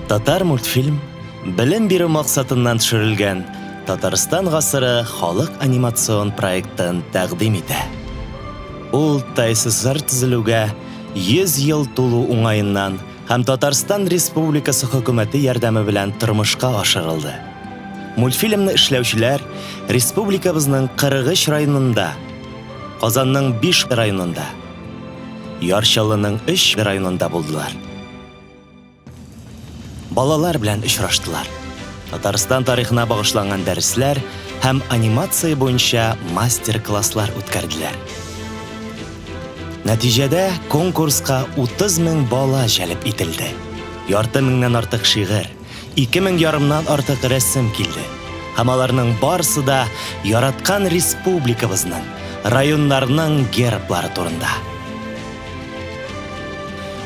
Татар мультфильм белем бирү максатыннан төшерелгән Татарстан гасыры халык анимацион проектын тәкъдим итә. Ул ТССР төзелүгә 100 ел тулу уңаеннан һәм Татарстан Республикасы хөкүмәте ярдәме белән тормышка ашырылды. Мультфильмны эшләүчеләр республикабызның 43 районында, Казанның 5 районында, Яр Чаллының 3 районында булдылар. Балалар белән очраштылар. Татарстан тарихына багышланган дәресләр һәм анимация буенча мастер-класслар үткәрделәр. Нәтиҗәдә конкурска 30 мең бала җәлеп ителде. Ярты меңнән артык шигырь, ике мең ярымнан артык рәсем килде. Һәм аларның барысы да яраткан республикабызның, районнарның герблары турында.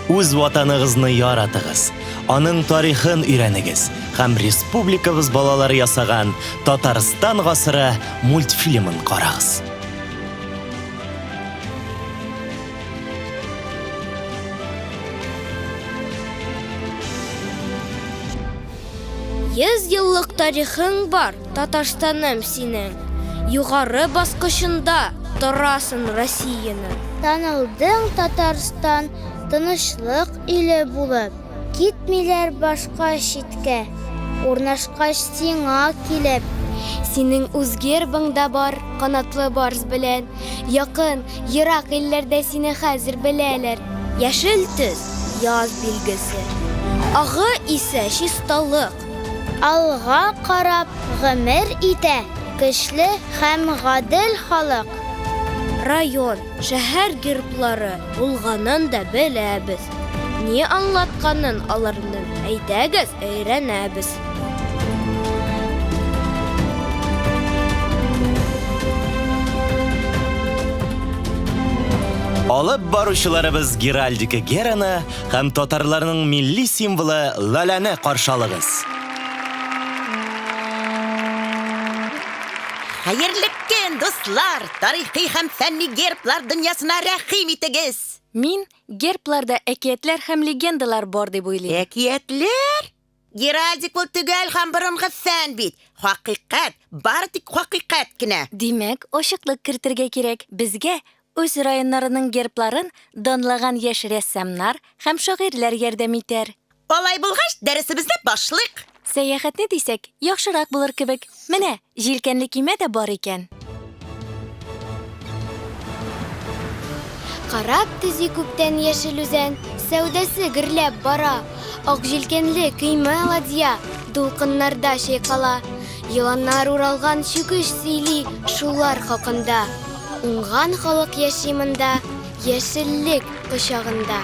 Үз ватаныгызны яратыгыз, аның тарихын өйрәнегез һәм республикабыз балалары ясаган Татарстан гасыры мультфильмын карагыз. Йөз еллык тарихың бар, Татарстаным синең. Югары баскычында торасың Россиянең. Танылдың, Татарстан, тынычлык иле булып. Китмиләр башка читкә, урнашкач сиңа килеп. Синең үз гербың да бар, канатлы барс белән. Якын, ерак илләрдә сине хәзер беләләр. Яшел төс, яз билгесе. Агы исә чисталык. Алга карап гомер итә көчле һәм гадел халык. Район, шәһәр герблары булганын да беләбез. Ни аңлатканын аларның, әйдәгез, өйрәнәбез. Алып баручыларыбыз Геральдика Гераны һәм татарларның милли символы Лаләне каршы алыгыз. Хәерле көн, дуслар! Тарихи һәм фәнни герблар дөньясына рәхим итегез! Мин гербларда әкиятләр һәм легендалар бар дип уйлыйм. Әкиятләр? Геральдик ул төгәл һәм борынгы фән бит. Хакыйкать, бары тик хакыйкать кенә. Димәк, ачыклык кертергә кирәк. Безгә үз районнарының гербларын данлаган яшь рәссамнар һәм шагыйрьләр ярдәм итәр. Алай булгач, дәресебезне башлыйк. Сәяхәтне дисәк, яхшырак булыр кебек. Менә, җилкәнле көймә дә бар икән. Карап төзи күптән Яшел Үзән, сәүдәсе гөрләп бара. Ак җилкәнле көймә ладья дулкыннарда чайкала. Еланнар уралган чүкеч сөйли шулар хакында. Уңган халык яши монда, яшеллек кочагында.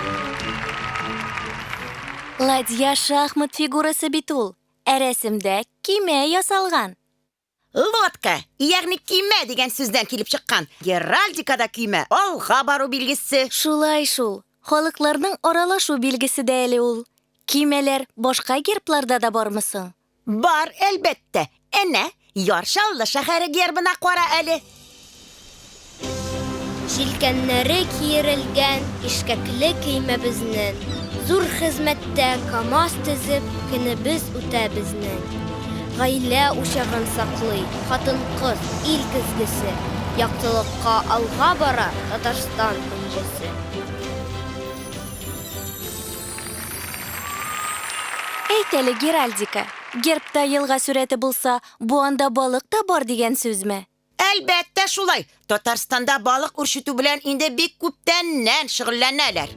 Ладья шахмат фигурасы бит ул, ә рәсемдә көймә ясалган. Лодка, ягъни көймә дигән сүздән килеп чыккан. Геральдикада көймә алга бару билгесе. Шулай шул, халыкларның аралашу билгесе дә әле ул. Көймәләр башка гербларда да бармы соң? Бар, әлбәттә. Әнә, Яр Чаллы шәһәре гербына кара әле. Җилкәннәре киерелгән ишкәкле көймәбезнең, Зур хезмәттә КАМАЗ төзеп, көнебез үтә безнең. Гаилә учагын саклый хатын-кыз, ил көзгесе, Яктылыкка алга бара Татарстан энҗесе. Әйт әле, Геральдика, гербта елга сурәте булса, бу анда балык та бар дигән сүзме? Әлбәттә шулай. Татарстанда балык үрчетү белән инде бик күптәннән шөгыльләнәләр.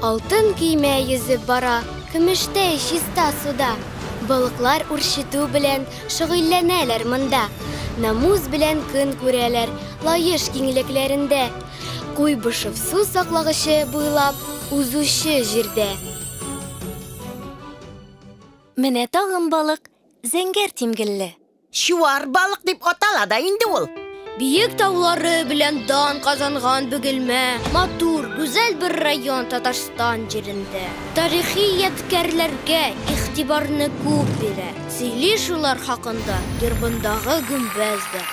Алтын көймә йөзеп бара, көмештәй чиста суда. Балыклар үрчетү белән шөгыльләнәләр монда. Намус белән көн күрәләр Лаеш киңлекләрендә. Куйбышев су саклагычы буйлап узучы җирдә. Менә тагын балык, зәңгәр тимгелле. Чуар балык дип атала да инде ул. Биек таулары белән дан казанган Бөгелмә, матур, гүзәл бер район Татарстан җирендә. Тарихи ядкәрләргә игътибарны күп бирә, сөйли шулар хакында гербындагы гөмбәз дә.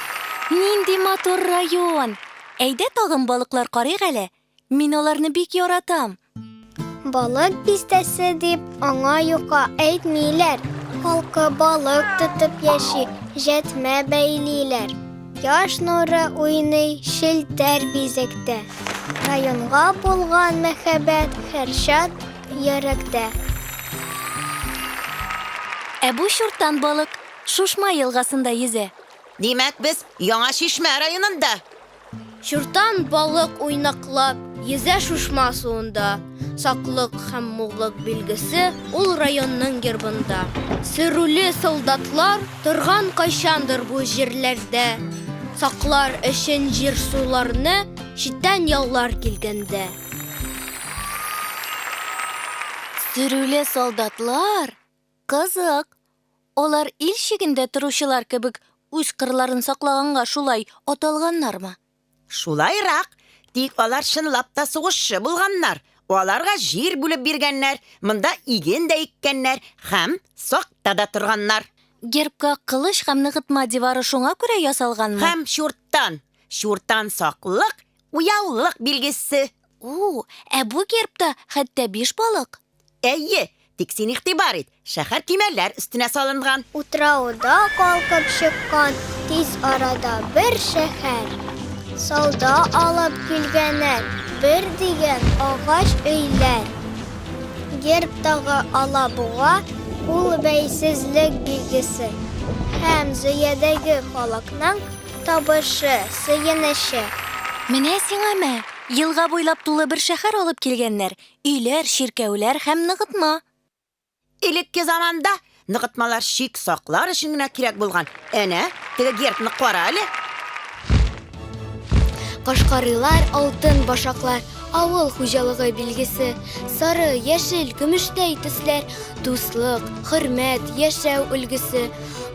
Нинди матур район! Әйдә тагын балыклар карыйк әле. Мин аларны бик яратам. Балык бистәсе дип аңа юкка әйтмиләр. Халкы балык тотып яши, җәтмә бәйлиләр. Кояш нуры уйный челтәр бизәктә. Районга булган мәхәббәт һәрчак йөрәктә. Ә бу чуртан балык Шушма елгасында йөзә. Димәк, без Яңа Чишмә районында. Чуртан балык уйнаклап йөзә Шушма суында. Саклык һәм муллык билгесе ул районның гербында. Сөрүле солдатлар торган кайчандыр бу җирләрдә. Саклар өчен җир-суларны читтән яулар килгәндә. Сөрүле солдатлар? Кызык. Алар ил чигендә торучылар кебек үз кырларын саклаганга шулай аталганнармы? Шулайрак. Тик алар чынлап та сугышчы булганнар. Аларга җир бүлеп биргәннәр, монда иген дә иккәннәр һәм сакта да торганнар. Гербка кылыч һәм ныгытма дивары шуңа күрә ясалганмы? Һәм чуртан. Чуртан саклык, уяулык билгесе. У, ә бу гербта хәтта биш балык. Әйе, тик син игътибар ит, шәһәр көймәләр өстенә салынган. Утрауда калкып чыккан тиз арада бер шәһәр. Салда алып килгәннәр бер дигән агач өйләр. Гербтагы алабуга ул бәйсезлек билгесе һәм Зөядәге халыкның табышы, сөенече. Менә сиңа мә, елга буйлап тулы бер шәһәр алып килгәннәр, Өйләр, чиркәүләр һәм ныгытма. Элекке заманда ныгытмалар чик саклар өчен генә кирәк булган. Әнә, теге гербны кара әле. Кашкарыйлар, алтын башаклар, авыл хуҗалыгы билгесе. Сары, яшел, көмештәй төсләр, дуслык, хөрмәт, яшәү өлгесе.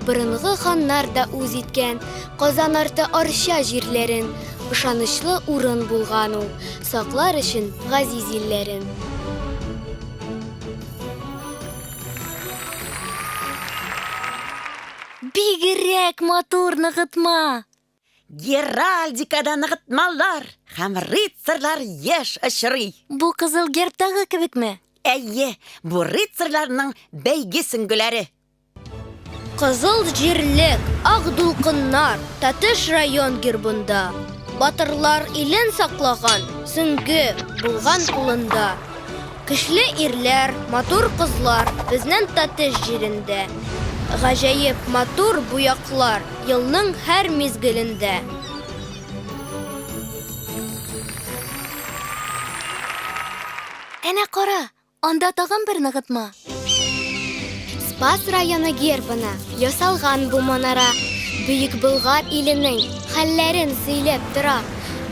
Борынгы ханнар да үз иткән Казан арты Арча җирләрен. Ышанычлы урын булган ул, саклар өчен газиз илләрен. Бигрәк матур ныгытма! Геральдикада ныгытмалар һәм рыцарьлар еш очрый. Бу кызыл гербтагы кебекме? Әйе, бу рыцарьларның бәйге сөңгеләре. Кызыл җирлек, ак дулкыннар, Тәтеш район гербында. Батырлар илен саклаган, сөңге булган кулында. Көчле ирләр, матур кызлар безнең Тәтеш җирендә. Гаҗәеп матур бу яклар елның һәр мизгелендә. Әнә кара, Анда тагын бер ныгытма. Спас районы гербына ясалган бу манара Бөек Болгар иленең хәлләрен сөйләп тора.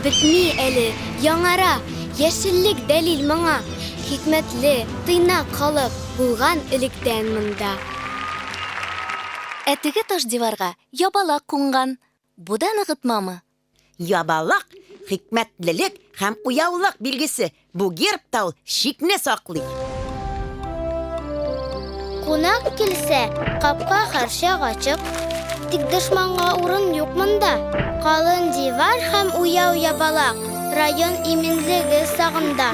Бетми әле, яңара, яшеллек дәлил моңа. Хикмәтле, тыйнак халык булган электән монда. Ә теге таш диварга ябалак кунган. Бу да ныгытмамы? Ябалак, хикмәтлелек һәм уяулык билгесе. Бу гербта ул чикне саклый. Кунак килсә, капка һәрчак ачык. Тик дошманга урын юк монда. Калын дивар һәм уяу ябалак, район иминлеге сагында.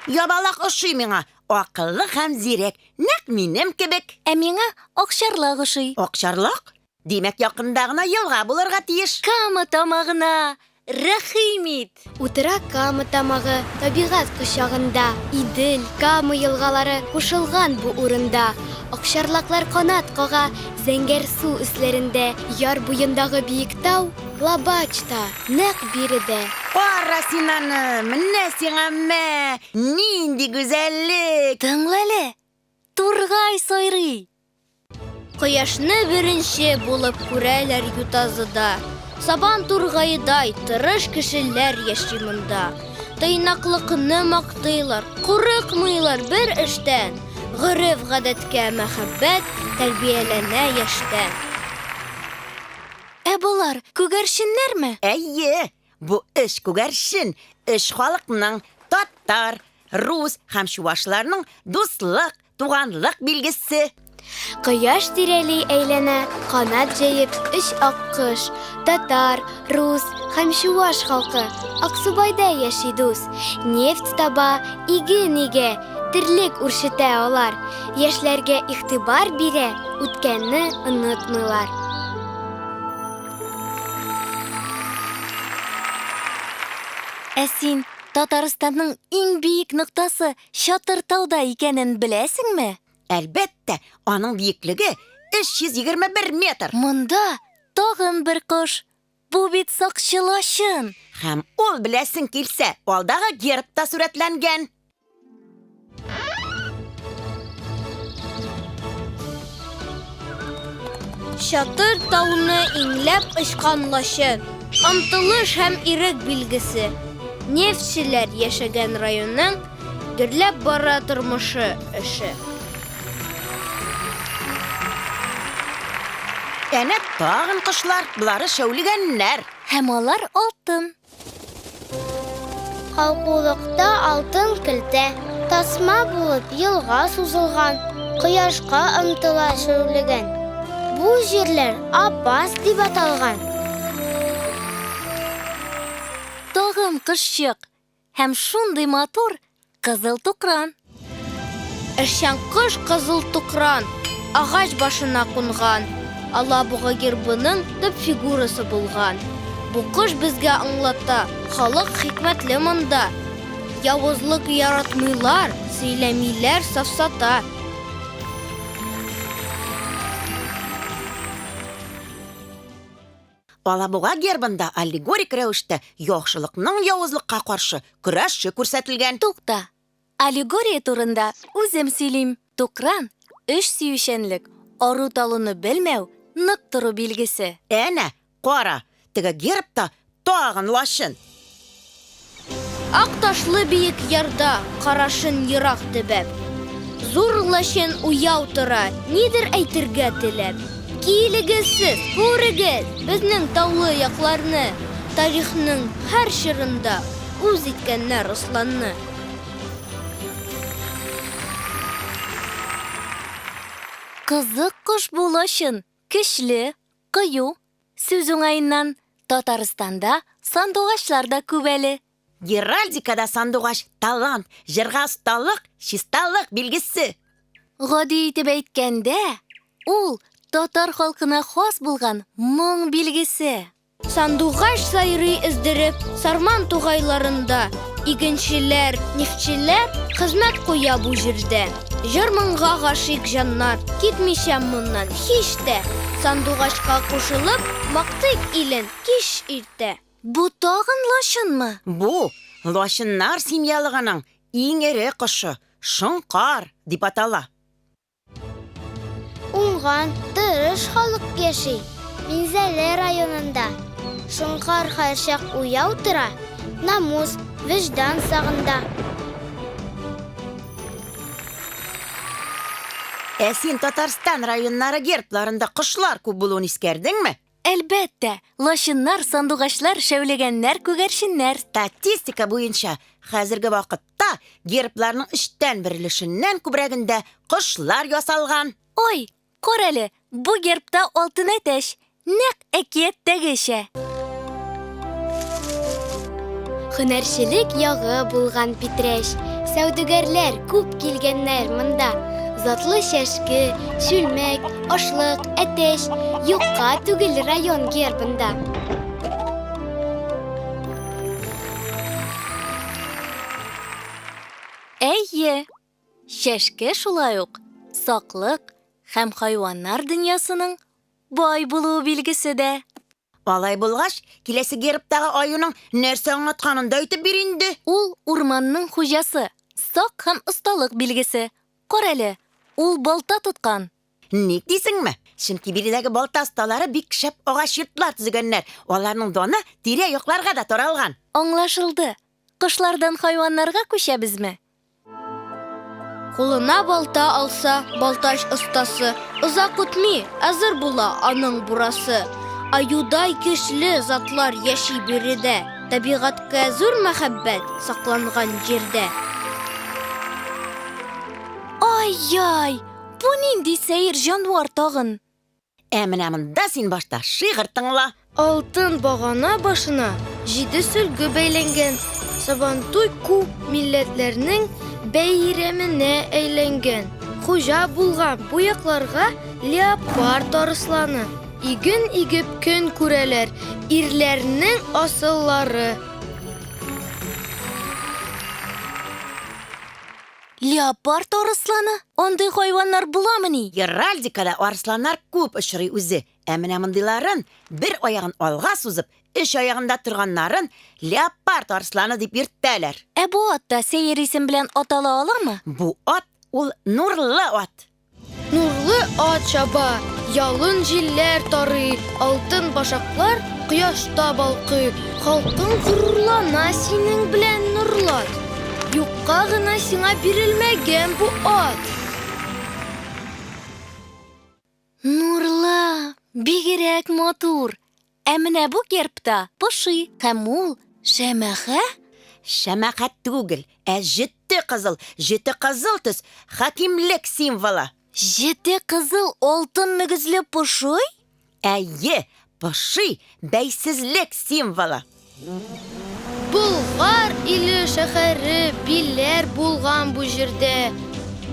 Ябалак ошый миңа. Акыллы һәм зирәк, нәкъ минем кебек. Ә миңа акчарлак ошый. Акчарлак? Димәк, якында гына елга булырга тиеш. Кама тамагына рәхим ит! Утыра Кама тамагы табигать кочагында. Идел, Кама елгалары кушылган бу урында. Акчарлаклар канат кага зәңгәр су өсләрендә. Яр буендагы биек тау, Лабач та нәкъ биредә. Кара син аны, менә сиңа мә! Нинди гүзәллек! Тыңла әле, тургай сайрый! Кояшны беренче булып күрәләр Ютазыда. Сабан тургаедай тырыш кешеләр яши монда. Тыйнаклыкны мактыйлар, курыкмыйлар бер эштән. Гореф-гадәткә мәхәббәт тәрбияләнә яшьтән. Ә болар күгәрченнәрме? Әйе, бу өч күгәрчен, өч халыкның, татар, рус һәм чувашларның дуслык, туганлык билгесе. Кояш тирәли әйләнә, канат җәеп, өч аккош, татар, рус һәм чуваш халкы Аксубайда яши дус. Нефть таба, иген игә, терлек үрчетә алар. Яшьләргә игътибар бирә, үткәнне онытмыйлар. Ә син Татарстанның иң биек ноктасы Чатыр тауда икәнен беләсеңме? Әлбәттә, аның биеклеге 321 метр. Монда тагын бер кош. Бу бит сакчы лачын. Һәм ул, беләсең килсә, алдагы гербта сурәтләнгән. Чатыр тауны иңләп очкан лачын, омтылыш һәм ирек билгесе. Нефтьчеләр яшәгән районның Гөрләп бара тормышы, эше. Әнә тагын кошлар, болары шәүлегәннәр. Һәм алар алтын. Калкулыкта алтын көлтә, тасма булып елга сузылган, кояшка омтыла шәүлегән. Бу җирләр Апас дип аталган. Тагын кошчык, Һәм шундый матур кызыл тукран. Эшчән кош кызыл тукран агач башына кунган. Алабуга гербының төп фигурасы булган. Бу кош безгә аңлата, халык хикмәтле монда. Явызлык яратмыйлар, сөйләмиләр сафсата. Алабуга гербында аллегорик рәвештә яхшылыкның явызлыкка каршы көрәше күрсәтелгән. Тукта, аллегория турында үзем сөйлим. Тукран, эш сөючәнлек, ару-талуны белмәү, нык тору билгесе. Әнә, кара, теге гербта тагын лачын. Ак ташлы биек ярда карашын ерак төбәп, Зур лачын уяу тора, нидер әйтергә теләп. Килегез сез, күрегез безнең таулы якларны, Тарихның һәр чорында үз иткәннәр Русланны. Кызык кош бу лачын, көчле, кыю, Сүз уңаеннан, Татарстанда сандугачлар да күп әле. Геральдикада сандугач, талант, җырга осталык, чисталык билгесе. Гади итеп әйткәндә, ул татар халкына хас булган моң билгесе. Сандугач сайрый өздереп Сарман тугайларында. Игенчеләр, нефтьчеләр хезмәт куя бу җирдә. Җыр-моңга гашыйк җаннар, китмичә моннан һич тә. Сандугачка кушылып, мактыйк илен кич-иртә. Бу тагын лачынмы? Бу, лачыннар семьялыгының иң эре кошы, шоңкар дип атала. Уңган, тырыш халык яши Минзәлә районында. Шоңкар һәрчак уяу тора, намус, вөҗдан сагында. Ә син Татарстан районнары гербларында кошлар күп булуын искәрдеңме? Әлбәттә, лачыннар, сандугачлар, шәүлегәннәр, күгәрченнәр. Статистика буенча, хәзерге вакытта гербларның өчтән бер өлешеннән күбрәгендә кошлар ясалган. Ой, карале, бу гербта алтын әтәч, нәкъ әкияттәгечә. Һөнәрчелек ягы булган Питрәч. Сәүдәгәрләр күп килгәннәр монда. Затлы чәшке, чүлмәк, ашлык, әтәч юкка түгел район гербында. Әйе, чәшке шулай ук саклык һәм хайваннар дөньясының бай булуы билгесе дә. Алай булгач, киләсе гербтагы аюның нәрсә аңлатканын да әйтеп бир инде. Ул урманның хуҗасы, сак һәм осталык билгесе. Карале, ул балта тоткан. Ник дисеңме? Чөнки биредәге балта осталары бик шәп агач йортлар төзегәннәр. Аларның даны тирә-якларга да таралган. Аңлашылды. Кошлардан хайваннарга күчәбезме? Кулына балта алса, балтач остасы, озак үтми, әзер була аның бурасы. Аюдай көчле затлар яши биредә, табигатькә зур мәхәббәт сакланган җирдә. Ай-яй! Бу нинди сәер җанвар тагын? Ә менә монда син башта шигырь тыңла. Алтын багана башына җиде сөлге бәйләнгән. Сабантуй күп милләтләрнең бәйрәменә әйләнгән. Хуҗа булган бу якларга леопард арысланы. Иген игеп көн күрәләр ирләрнең асыллары. Леопард арысланы? Андый хайваннар буламыни? Геральдикада арысланнар күп очрый үзе. Ә менә мондыйларын, бер аягын алга сузып, өч аягында торганнарын леопард арысланы дип йөртәләр. Ә бу ат та сәер исем белән атала аламы? Бу ат ул нурлы ат. Нурлы ат чаба, ялын җилләр тарый, алтын башаклар кояшта балкый. Халкың горурлана синең белән, Нурлат. Юкка гына сиңа бирелмәгән бу ат. Нурлы, бигрәк матур. Ә менә бу гербта поши һәм ул шәмәхә? Шәмәхә түгел, ә җете кызыл. Җете кызыл төс, хакимлек символы. Җете кызыл алтын мөгезле поши? Әйе, поши, бәйсезлек символы. Болгар иле шәһәре Биләр булган бу җирдә.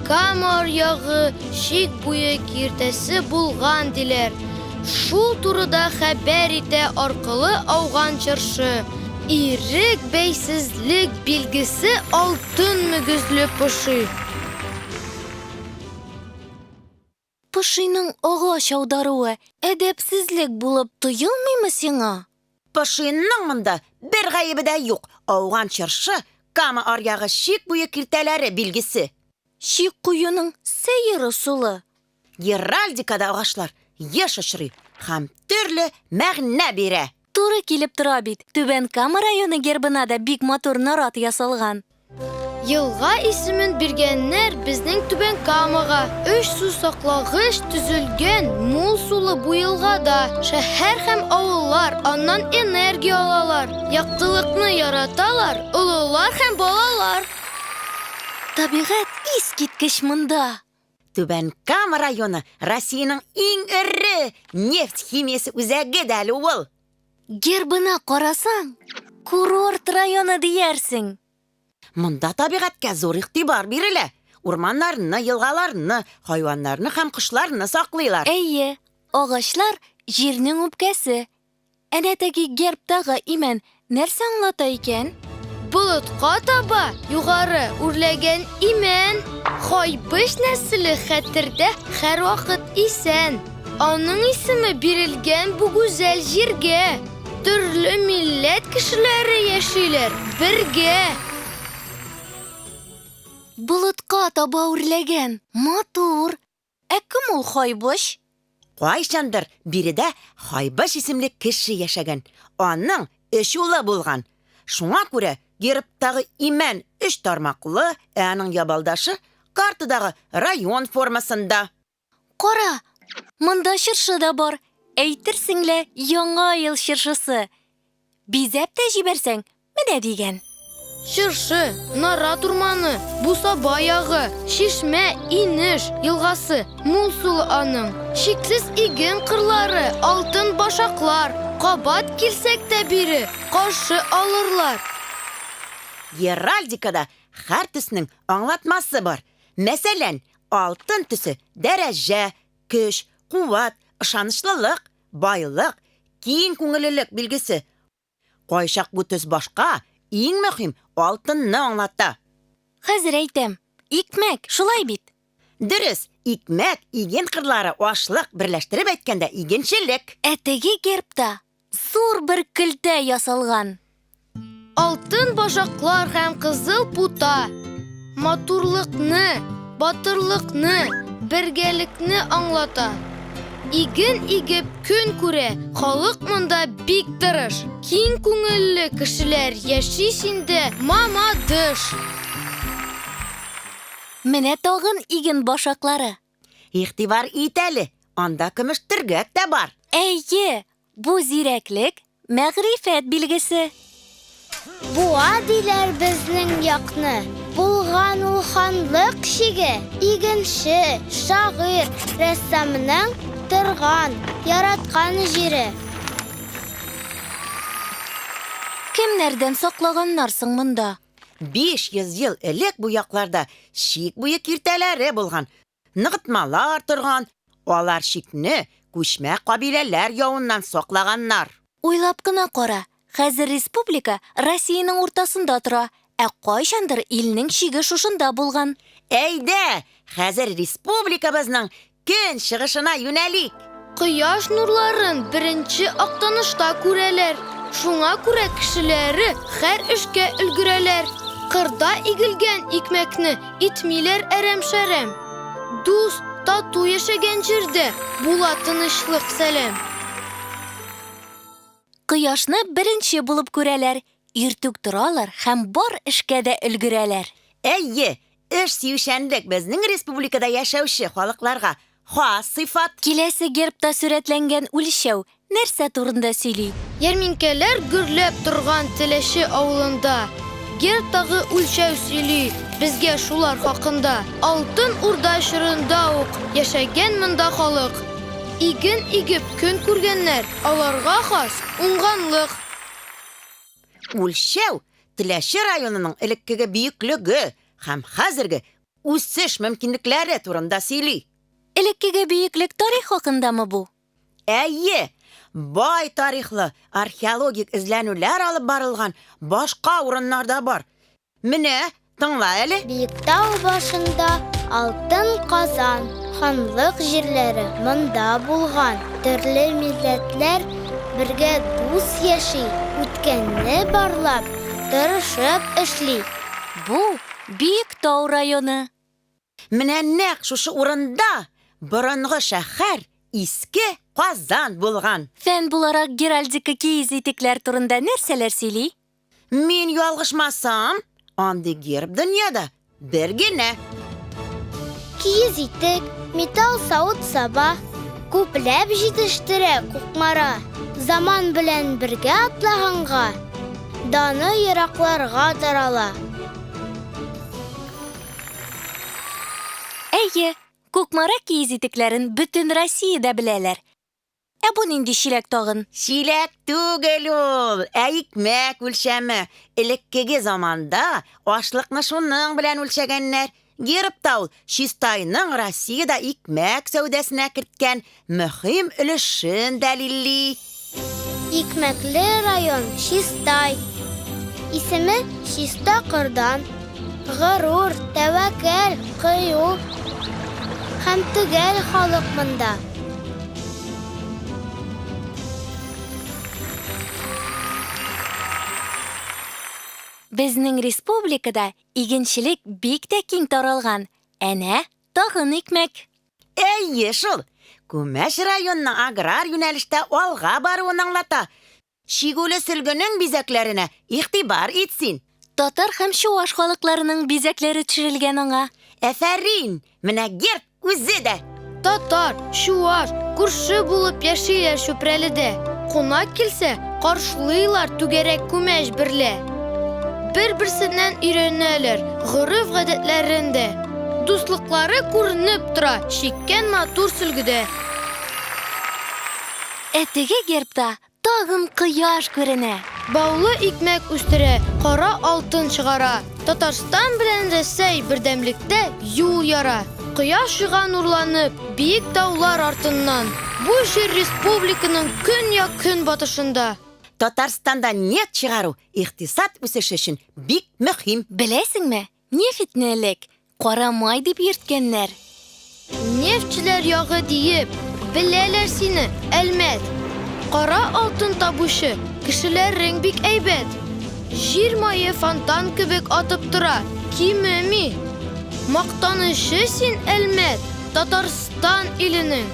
Кама аръягы чик буе киртәсе булган диләр. Шул турыда хәбәр итә аркылы ауган чыршы. Ирек, бәйсезлек билгесе алтын мөгезле поши. Пошиның агач аударуы әдәпсезлек булып тоелмыймы сиңа? Пошиның монда бер гаебе дә юк. Ауган чыршы Кама аръягы чик буе киртәләре билгесе. Чик куюның сәер ысулы. Геральдикада агачлар еш очрый һәм төрле мәгънә бирә. Туры килеп тора бит, Түбән Кама районы гербына да бик матур нарат ясалган. Елга исемен биргәннәр безнең Түбән Камага. Өч су саклагыч төзелгән мул сулы бу елгада. Шәһәр һәм авыллар аннан энергия алалар. Яктылыкны яраталар олылар һәм балалар. Табигать искиткеч монда! Түбән Кама районы Россиянең иң эре нефть химиясе үзәге дә әле ул. Гербына карасаң, курорт районы диярсең. Монда табигатькә зур игътибар бирелә. Урманнарны, елгаларны, хайваннарны һәм кошларны саклыйлар. Әйе, агачлар җирнең үпкәсе. Әнә теге гербтагы имән нәрсә аңлата икән? Болытка таба югары үрләгән имән. Хайбыш нәселе хәтердә һәрвакыт исән. Аның исеме бирелгән бу гүзәл җиргә. Төрле милләт кешеләре яшиләр бергә. Болытка таба үрләгән, матур. Ә кем ул Хайбыш? Кайчандыр биредә Хайбыш исемле кеше яшәгән. Аның өч улы булган. Шуңа күрә гербтагы имән өч тармаклы, ә аның ябалдашы картадагы район формасында. Кара, монда чыршы да бар. Әйтерсең лә Яңа ел чыршысы. Бизәп тә җибәрсәң, менә дигән. Чыршы, нарат урманы, Бусаба ягы, чишмә, инеш, елгасы, мул сулы аның. Чиксез иген кырлары, алтын башаклар. Кабат килсәк тә бире, каршы алырлар. Геральдикада һәр төснең аңлатмасы бар. Мәсәлән, алтын төсе дәрәҗә, көч, куәт, ышанычлылык, байлык, киң күңеллелек билгесе. Кайчак бу төс башка, иң мөһим, алтынны аңлата. Хәзер әйтәм, икмәк, шулай бит? Дөрес, икмәк, иген кырлары, ашлык, берләштереп әйткәндә, игенчелек. Ә теге гербта зур бер көлтә ясалган. Алтын башаклар һәм кызыл пута матурлыкны, батырлыкны, бергәлекне аңлата. Иген игеп көн күрә, халык монда бик тырыш. Киң күңелле кешеләр яши синдә, Мамадыш! Менә тагын иген башаклары. Игътибар ит әле, анда көмеш төргәк тә бар. Әйе, бу зирәклек, мәгърифәт билгесе. Буа диләр безнең якны. Булган ул ханлык чиге, игенче, шагыйрь, рәссамның торган, яраткан җире. Кемнәрдән саклаганнар соң монда? 500 ел элек бу якларда чик буе киртәләре булган, ныгытмалар торган, алар чикне күчмә кабиләләр явыннан саклаганнар. Уйлап кына кара, хәзер республика Россиянең уртасында тора, ә кайчандыр илнең чиге шушында булган. Әйдә, хәзер республикабызның көн чыгышына юнәлик. Кояш нурларын беренче Актанышта күрәләр. Шуңа күрә кешеләре һәр эшкә өлгерәләр. Кырда игелгән икмәкне итмиләр әрәм-шәрәм. Дус, тату яшәгән җирдә була тынычлык, сәлам. Кояшны беренче булып күрәләр, иртүк торалар һәм бар эшкә дә өлгерәләр. Әйе, эш сөючәнлек безнең республикада яшәүче халыкларга хас сыйфат. Киләсе гербта сурәтләнгән үлчәү нәрсә турында сөйли? Ярминкәләр гөрләп торган Теләче авылында гербтагы үлчәү сөйли безгә шулар хакында. Алтын Урда чорында ук яшәгән монда халык. Иген игеп көн күргәннәр, аларга хас уңганлык. Үлчәү Теләче районының элеккеге биеклеге һәм хәзерге үсеш мөмкинлекләре турында сөйли. Элеккеге биеклек тарих хакындамы бу? Әйе, бай тарихлы археологик эзләнүләр алып барылган башка урыннар да бар. Менә, тыңла әле. Биектау башында алтын казан, ханлык җирләре монда булган. Төрле милләтләр бергә дус яши, үткәнне барлап, тырышып эшли. Бу Биектау районы. Менә нәкъ шушы урында борынгы шәһәр Иске Казан булган. Фән буларак геральдика киез итекләр турында нәрсәләр сөйли? Мин ялгышмасам, андый герб дөньяда бер генә. Киез итек, металл савыт-саба күпләп җитештерә Кукмара. Заман белән бергә атлаганга, даны еракларга тарала. Әйе, Кукмара киез итекләрен бөтен Россиядә беләләр. Ә бу нинди чиләк тагын? Чиләк түгел ул, ә икмәк үлчәме. Элеккеге заманда ашлыкны шуның белән үлчәгәннәр. Гербта ул Чистайның Россиядә икмәк сәүдәсенә керткән мөһим өлешен дәлилли. Икмәкле район Чистай. Исеме чиста кырдан. Горур, тәвәккәл, кыю һәм төгәл халык монда. Безнең республикада игенчелек бик тә киң таралган. Әнә, тагын икмәк. Әйе шул. Күмәч районының аграр юнәлештә алга баруын аңлата. Чигүле сөлгенең бизәкләренә игътибар ит син. Татар һәм чуаш халыкларының бизәкләре төшерелгән аңа. Әфәрин! Менә герб үзе дә! Татар, чуаш, күрше булып яшиләр Чүпрәледә. Кунак килсә, каршылыйлар түгәрәк күмәч берлә. Бер-берсеннән өйрәнәләр гореф-гадәтләрен дә. Дуслыклары күренеп тора чиккән матур сөлгедә. Ә теге гербта Тагын кояш күренә. Баулы икмәк үстерә, кара алтын чыгара. Татарстан белән Рәсәй бердәмлектә юл яра. Кояш чыга нурланып, биек таулар артыннан. Бу җир республиканың көньяк-көнбатышында. Татарстанда нефть чыгару икътисад үсеше өчен бик мөһим. Беләсеңме, Нефтьне элек кара май дип йөрткәннәр. Нефтьчеләр ягы диеп, беләләр сине, Әлмәт. Кара алтын табучы кешеләрең бик әйбәт. Җир мае фонтан кебек атып тора, кимеми. Мактанычы син, Әлмәт, Татарстан иленең.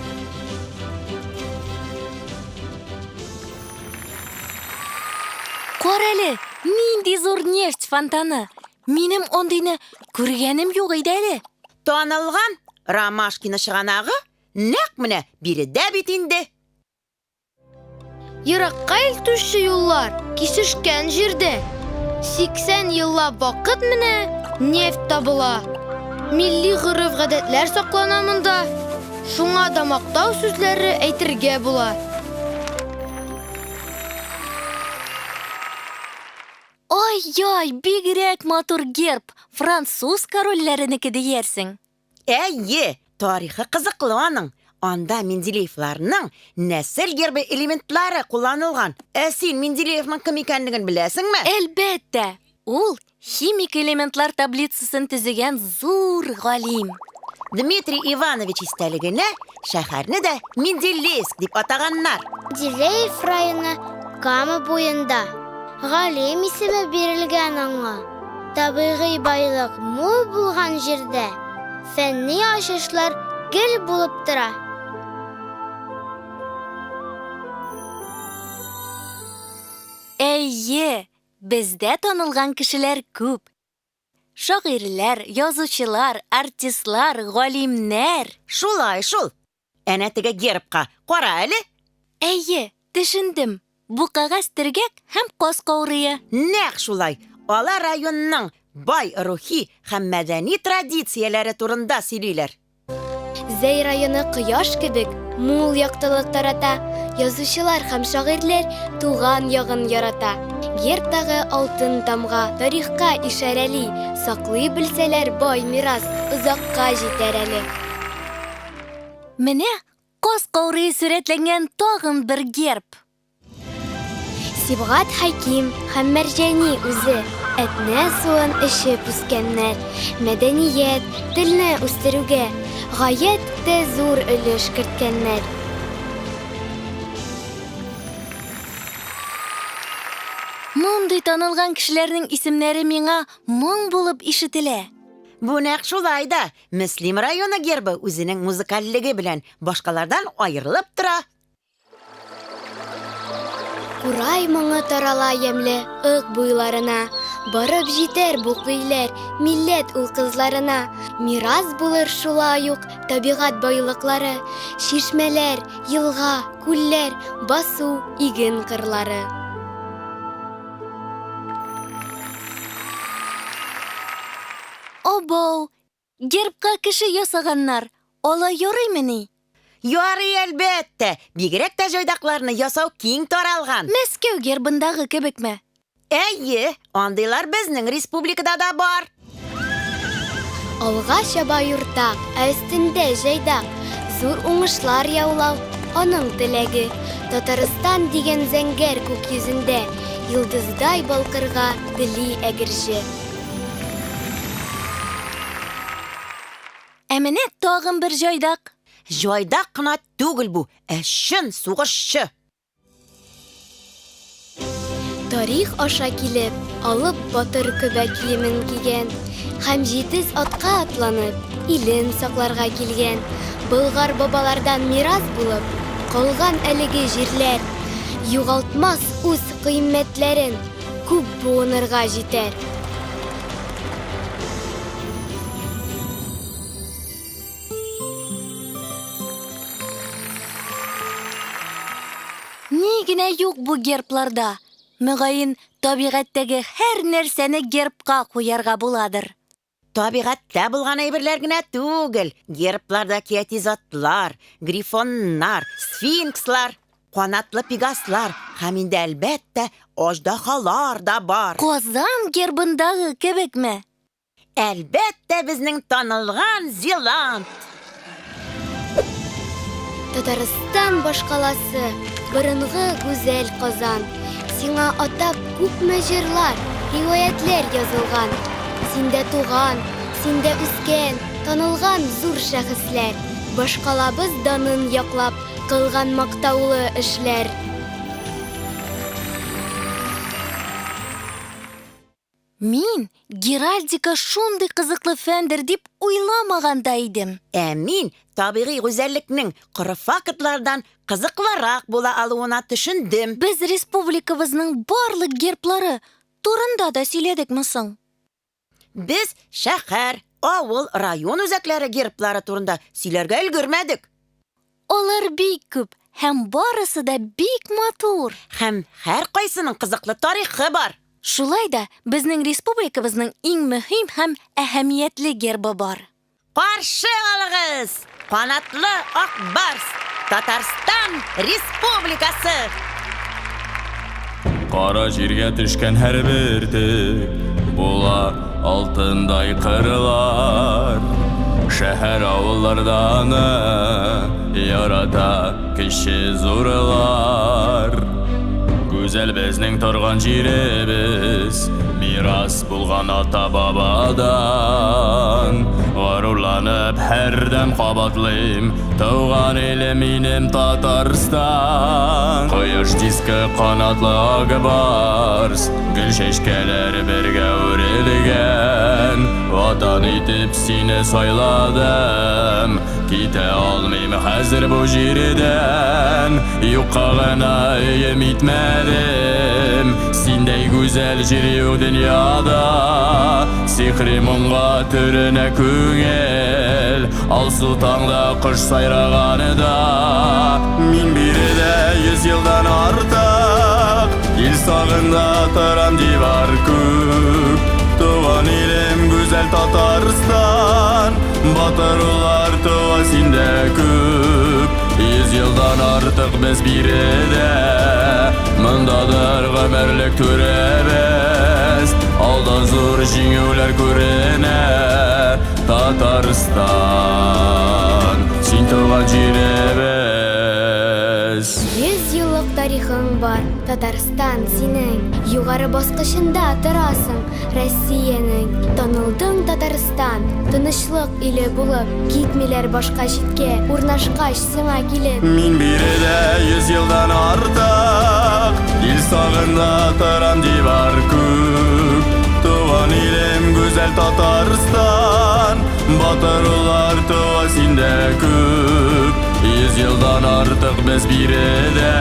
Карале, нинди зур нефть фонтаны! Минем андыйны күргәнем юк иде әле. Танылган Ромашкино чыганагы нәкъ менә биредә бит инде. Еракка илтүче юллар кисешкән җирдә. 80 еллап вакыт менә нефть табыла. Милли гореф-гадәтләр саклана монда. Шуңа да мактау сүзләре әйтергә була. Ай-яй, бигрәк матур герб! Француз корольләренеке диярсең. Әйе, тарихы кызыклы аның. Анда Менделеевларның нәсел гербы элементлары кулланылган. Ә син Менделеевның кем икәнлеген беләсеңме? Әлбәттә! Ул химик элементлар таблицасын төзегән зур галим. Дмитрий Иванович истәлегенә шәһәрне дә Менделеевск дип атаганнар. Менделеев районы Кама буенда. Галим исеме бирелгән аңа. Табигый байлык мул булган җирдә фәнни ачышлар гел булып тора. Әйе, бездә танылган кешеләр күп. Шагыйрьләр, язучылар, артистлар, галимнәр. Шулай шул. Әнә теге гербка кара әле. Әйе, төшендем. Бу кәгазь төргәк һәм каз каурые. Нәкъ шулай. Алар районның бай рухи һәм мәдәни традицияләре турында сөйлиләр. Зәй районы кояш кебек мул яктылык тарата, язучылар һәм шагыйрьләр туган ягын ярата. Гербтагы алтын тамга тарихка ишарәли, саклый белсәләр бай мирас озакка җитәр әле. Менә каз каурые сурәтләнгән тагын бер герб. Сибгат Хәким һәм Мәрҗани үзе Әтнә суын эчеп үскәннәр. Мәдәният, телне үстерүгә гаять тә зур өлеш керткәннәр. Мондый танылган кешеләрнең исемнәре миңа моң булып ишетелә. Бу нәкъ шулай да. Мөслим районы гербы үзенең музыкальлеге белән башкалардан аерылып тора. Курай моңы тарала ямьле Ык буйларына. Барып җитәр бу көйләр милләт ул-кызларына. Мирас булыр шулай ук табигать байлыклары, чишмәләр, елга, күлләр, басу, иген кырлары. Абау, Гербка кеше ясаганнар, алай ярыймыни? Ярый, әлбәттә! Бигрәк тә җайдакларны ясау киң таралган. Мәскәү гербындагы кебекме? Әйе, андыйлар безнең республикада да бар. Алга чаба юртак, ә өстендә җайдак. Зур уңышлар яулау, аның теләге. Татарстан дигән зәңгәр күк йөзендә йолдыздай балкырга тели Әгерҗе. Ә менә тагын бер җайдак. Җайдак кына түгел бу, ә чын сугышчы. Тарих аша килеп, алып батыр көбә киемен кигән һәм җитез атка атланып, илен сакларга килгән. Болгар бабалардан мирас булып калган әлеге җирләр югалтмас үз кыйммәтләрен. Күп буынырга җитәр. Ни генә юк бу гербларда. Мөгаен, табигатьтәге һәр нәрсәне гербка куярга буладыр. Табигатьтә булган әйберләр генә түгел, гербларда кияти затлар, грифоннар, сфинкслар, канатлы пегаслар һәм инде, әлбәттә, аждаһалар да бар. Казан гербындагы кебекме? Әлбәттә, безнең танылган Зилант! Татарстан башкаласы, борынгы гүзәл Казан. Сиңа атап күпме җырлар, риваятьләр язылган. Синдә туган, синдә үскән, танылган зур шәхесләр. Башкалабыз данын яклап кылган мактаулы эшләр. Мин геральдика шундый кызыклы фәндер дип уйламаган да идем. Ә мин табигый гүзәллекнең коры фактлардан кызыклырак була алуына төшендем. Без республикабызның барлык герблары турында да сөйләдекме соң? Без шәһәр, авыл, район үзәкләре герблары турында сөйләргә өлгермәдек. Алар бик күп һәм барысы да бик матур. Һәм һәркайсының кызыклы тарихы бар. Шулай да безнең республикабызның иң мөһим һәм әһәмиятле гербы бар. Каршы алыгыз, канатлы Ак Барс, Татарстан Республикасы! Кара җиргә төшкән һәр бөртек була алтындай кырлар. Шәһәр авылларда аны ярата кече зурлар. Гүзәл безнең торган җиребез, мирас булган ата-бабадан. Горурланып һәрдәм кабатлыйм, туган илем минем Татарстан. Кояш дискы канатлы ак барс, гөл чәчкәләр бергә үрелгән. Ватан итеп сине сайладым, китә алмыйм хәзер бу җирдән. Юкка гына өем итмәдем, синдәй гүзәл җир юк дөньяда. Сихри моңга төренә күңел, алсу таңда кош сайраганда. Мин биредә 100 елдан артык, ил сагында торам дивар күк. Туган илем гүзәл Татарстан, батыр уллар туа синдә күп. 100 елдан артык без биредә, мондадыр гомерлек түребез. Алда зур җиңүләр күренә, Татарстан, син туган җиребез. 100 еллык тарихың бар, Татарстан синең. Югары баскычында торасың Россиянең. Танылдың Татарстан, тынычлык иле булып, китмиләр башка читкә, урнашкач сиңа килеп. Мин биредә 100 елдан артык, ил сагында торам дивар күк. Туган илем гүзәл Татарстан, батыр уллар туа синдә күп. 100 елдан артык без биредә,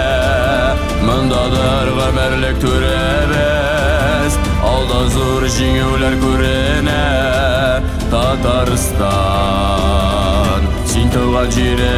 мондадыр гомерлек түребез. Алда зур җиңүләр күренә, Татарстан, син туган җиребез.